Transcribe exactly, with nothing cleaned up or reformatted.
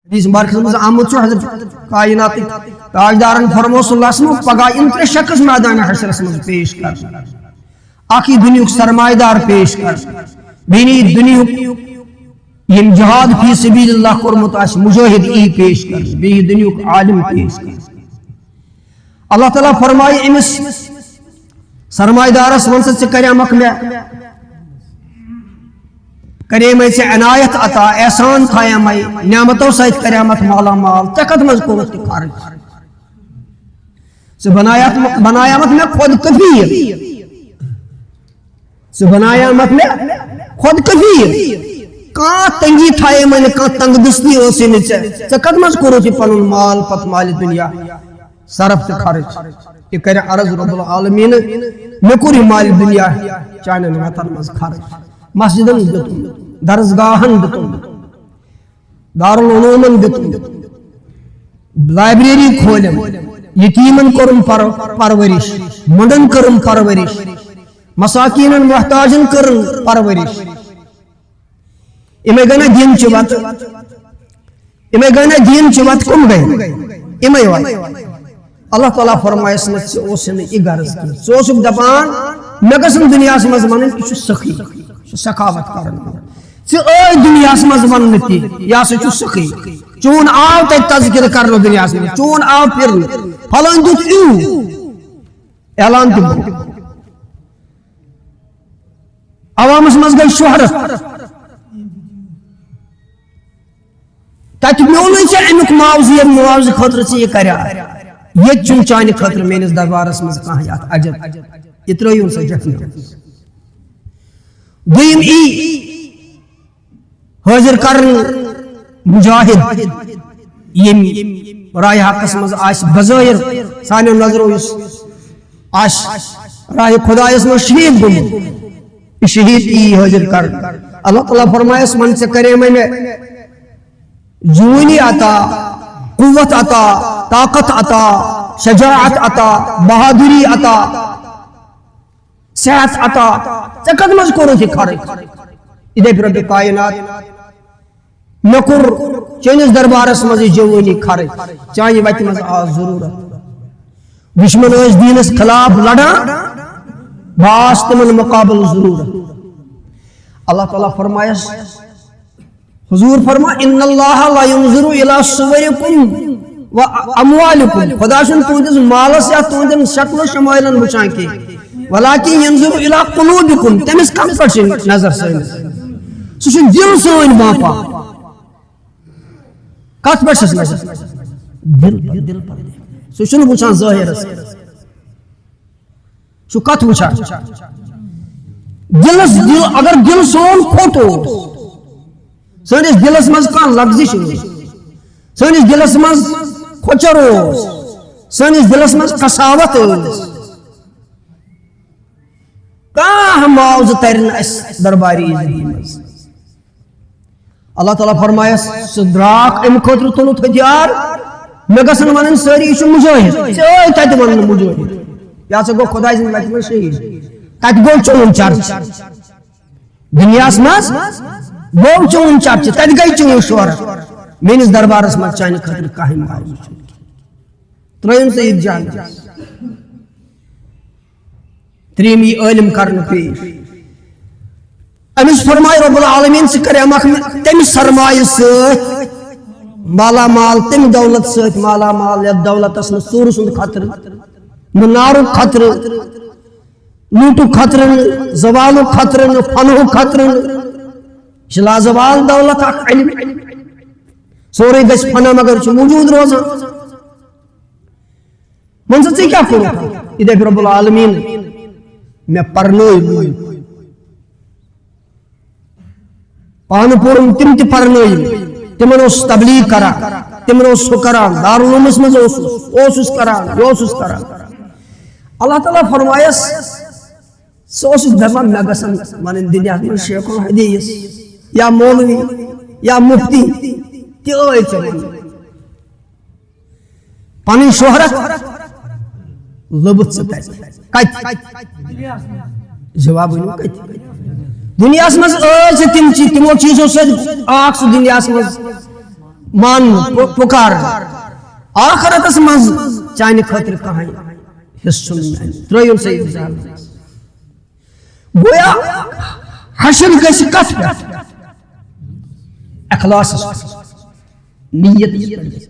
حدیث مبارکس منٛز آمُت چھُ حضرت کائناتٕکۍ تاجدارن فرموو صلی اللہ علیہ وسلم، پگاہ یِن ترٛےٚ شخص میدان حشرس منٛز پیش کرنہٕ۔ اکھ یی دُنیہُک سرمایہ دار پیش کرنہٕ، بیٚیہِ یی دُنیہُک یِم جہاد فی سبیل اللہ کوٚرمُت آسہِ مجاہد یی پیش کرنہٕ، بیٚیہِ یی دُنیہُک عالم پیش کرنہٕ۔ اللہ تعالیٰ فرمایہِ أمِس سرمایہ دارس، وَن سا، ژےٚ کریمکھ مےٚ، کریمے ژےٚ عنایت عطا، احسان تھایمے، نعمتو سۭتۍ کریمتھ مالا مال، ژےٚ کتھ منٛز کوٚرُتھ تہِ خرٕچ؟ ژٕ بنایتھ، بنایمتھ مےٚ خود کفیل، ژٕ بنایمتھ مےٚ خود کفیل۔ کانٛہہ تنگی تھایے مےٚ نہٕ، کانٛہہ تنگ دستی ٲسٕے نہٕ ژےٚ۔ ژےٚ کتھ منٛز کوٚرُتھ یہِ پنُن مال پتہٕ مالِ دُنیا صرف تہٕ خرٕچ؟ یہِ کرِ عرض رب العالمین، مےٚ کوٚر یہِ مالِ دُنیا چانٮ۪ن وتن منٛز خرٕچ، مسجدن دیُتُم، درسگاہن دیُتُم، دارالعلومن دیُتُم، لائبریری کھولم، یتیمن کوٚرُم پر-، پرورش، مندن کٔرٕم پرورش، مساکینن محتاجن کٔرٕم پرورش۔ یِمے گٔے نا دین چہِ وتہٕ، یِمے گٔے نا دین چہِ وتہٕ، کم گٔے؟ یِمے وتہٕ۔ اللہ تعالیٰ فرمایس نہٕ، ژےٚ اوسُے نہٕ یہِ غرض کینٛہہ۔ ژٕ اوسُکھ دپان، مےٚ گژھن دُنیاہس منٛز ونٕنۍ، یہِ چھُ سخی، یہِ چھُ سخاوت کرُن۔ ژٕ ٲے دُنیاہس منٛز وننہٕ تہِ، یہِ ہسا چھُ سخی۔ چون آو تتہِ تذکرٕ کرنہٕ دُنیاہس منٛز، چون آو پھرنہٕ، فلٲنۍ دیُت یوٗ اعلان تہِ گوٚو۔ عوامس منٛز گٔے شہرت۔ تتہِ میونُے ژےٚ امیُک معاوضہٕ، ییٚمہِ معاوضہٕ خٲطرٕ ژےٚ یہِ کریٛاو۔ ییٚتہِ چھُنہٕ چانہِ خٲطرٕ میٲنِس دربارس منٛز کانٛہہ یتھ عجب۔ یہِ ترٲیِو سا جہنم۔ دوٚیِم ای حٲضِر کرن مجاہد، ییٚمہِ راہِ حقس منٛز آسہِ بظٲہِر سانیو نظرو یُس آسہِ راہِ خۄدایس منٛز شہیٖد گوٚمُت، یہِ شہیٖد یی حٲضِر کرنہٕ۔ اللہ تعالیٰ فرمایس، وۄنۍ ژےٚ کریمے مےٚ جوٲنی عطا، قوت عطا، طاقت عطا، شجاعت عطا، بہادری عطا، صحت عطا، ژےٚ کتھ منٛز کوٚرُتھ یہِ خرٕچ؟ یہِ دپہِ رۄبِ کائنات، مےٚ کوٚر چٲنِس دربارس منٛز یہِ جوٲنی خرٕچ، چانہِ وتہِ منٛز آو ضروٗرت۔ دشمن ٲسۍ دیٖنس خلاف لڑان، بہٕ آس تِمن مقابل ضروٗرت۔ اللہ تعالیٰ فرمایس، حضور فرما، ان اللہ لا ينظر الى صوركم واموالكم، خدا چھُنہٕ تُہنٛدِس مالس یا تُہنٛدٮ۪ن شکل و شمٲیلن وٕچھان کینٛہہ، ولكن ينظر الى قلوبكم، تٔمِس کتھ پٮ۪ٹھ چھِ نظر سٲنِس؟ سُہ چھُ دِل سٲنۍ باپان۔ کتھ پٮ۪ٹھ چھس نظر؟ دِل پٮ۪ٹھ، دِل پٮ۪ٹھ۔ سُہ چھُنہٕ وٕچھان ظٲہِرس۔ سُہ کتھ وٕچھان؟ دِلس، دِل، اگر دِل سون کھوٚٹ اوس، سٲنِس دِلس منٛز کانٛہہ لغزش ٲس، سٲنِس دِلس منٛز کھۄچر اوس، سٲنِس دِلس منٛز قساوت ٲس، کانٛہہ معاوضہٕ ترِ نہٕ اَسہِ دربارِ عزتی منٛز۔ اللہ تعالیٰ فرمایس، سُہ درٛاکھ اَمہِ خٲطرٕ تُلُتھ ہتھیار، مےٚ گژھن ونٕنۍ سٲری، یہِ چھُ مجٲہد۔ ژےٚ ٲے تتہِ وننہٕ مجٲہد، یہِ ہسا گوٚو خۄداے سٕنٛدِ وتہِ منٛز شہیٖد۔ تتہِ گوٚو چون چرچہٕ۔ دُنیاہس منٛز گوٚو چون چرچہٕ، تتہِ گٔے چون شہرت۔ میٲنِس دربارس منٛز چانہِ خٲطرٕ کانٛہہ معاوضہٕ چھُنہٕ۔ ترٲیِن سا یہِ جہنم۔ ترٛیٚیِم یی عٲلِم کرنہٕ پیش۔ أمِس فرمایہِ رب العالمیٖن، ژٕ کریمکھ مےٚ تَمہِ سرمایہِ سۭتۍ مالا مال، تَمہِ دولت سۭتۍ مالا مال، یَتھ دولتس نہٕ ژوٗرٕ سُنٛد خطرٕ، نہٕ نارُک خطرٕ، لوٗٹُک خطرٕ نہٕ، زوالُک خطرٕ نہٕ، فنہُک خطرٕ نہٕ۔ یہِ چھِ لازوال دولت اکھ علم۔ سورُے گژھِ فنا مگر چھُ موجود روزان۔ وۄنۍ ژٕ، ژےٚ کیٛاہ کوٚرُتھ؟ یہِ دَپہِ رب العالمیٖن، مےٚ پرنٲے وٲلۍ۔ پانہٕ پوٚرُم، تِم تہِ پرنٲیِم۔ تِمن اوس تبلیغ کران، تِمن اوس ہُہ کران، دارالعلومس منٛز اوسُس، اوسُس کران، یہِ اوسُس کران۔ اللہ تعالیٰ فرمایس، سُہ اوسُس دپان، مےٚ گژھن ونٕنۍ دُنیاہس منٛز شیخ الحدیث یا مولوی یا مفتی، تہِ ٲے ژےٚ وننہٕ۔ پنٕنۍ شہرت لٔبٕتھ ژٕ تتہِ۔ کتہِ؟ جواب ؤنِو، کتہِ؟ دُنیاہس منٛز ٲسۍ تِم چیٖز، تِمو چیٖزو سۭتۍ آکھ سُہ دُنیاہس منٛز۔ مان پ- پکار آخرتس منٛز چانہِ خٲطرٕ کانٛہہ حصہٕ چھُنہٕ میانہِ۔ ترٲیِو سا یہِ مثال۔ گویا حشر گژھِ کتھ پٮ۪ٹھ؟ اخلاصس پٮ۪ٹھ، نیتس پٮ۪ٹھ۔